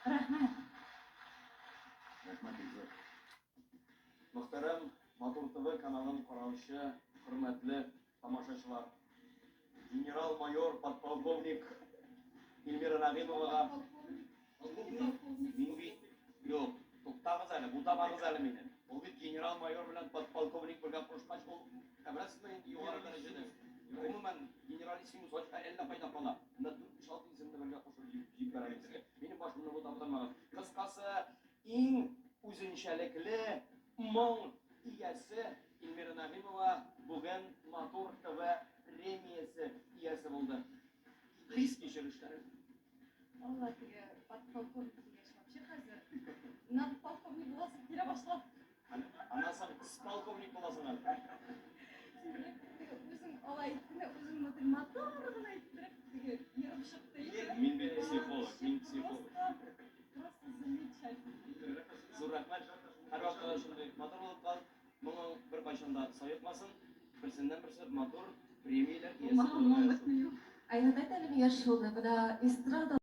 Рәхмәт. Рәхмәт бик зур. Мөхтәрәм Матур ТВ каналын караучы хөрмәтле тамашачылар. Генерал-майор, подполковник Эльмира Нәгыймовага. Полковник? Мин бит. Юк, туктагыз әле, бутамагыз әле мине. Ул бит генерал-майор белән подполковник бергә кушкач, ул беләсезме инде югары дәрәҗәдә. Гомумән, генералиссимус әллә кайда кала. Монда дүрт, биш, алты исемне бергә кушып җибәрәм сезгә. Минем башымны бутап тормагыз. Кыскасы, иң үзенчәлекле моң иясе Эльмира Нәгыймова бүген Матур ТВ премиясе иясе булды. Хис-кичерешләре. Алла, теге подполковник дигәч, вообще хәзер надполковник буласы килә башлады. Аннан соң полковник буласың әле. Теге үзең алай әйттең, үзең матур матур гына иттереп теге ерып чыкты инде. Мин бит психолог, мин психолог. Просто замечательно. Зур рәхмәт. Һәрвакытта да шундый матур булып кал. Моңың беркайчан да саекмасын. Берсеннән-берсе матур премияләр иясе булырга язсын. Айрат, әйт әле миңа шуны, менә эстрада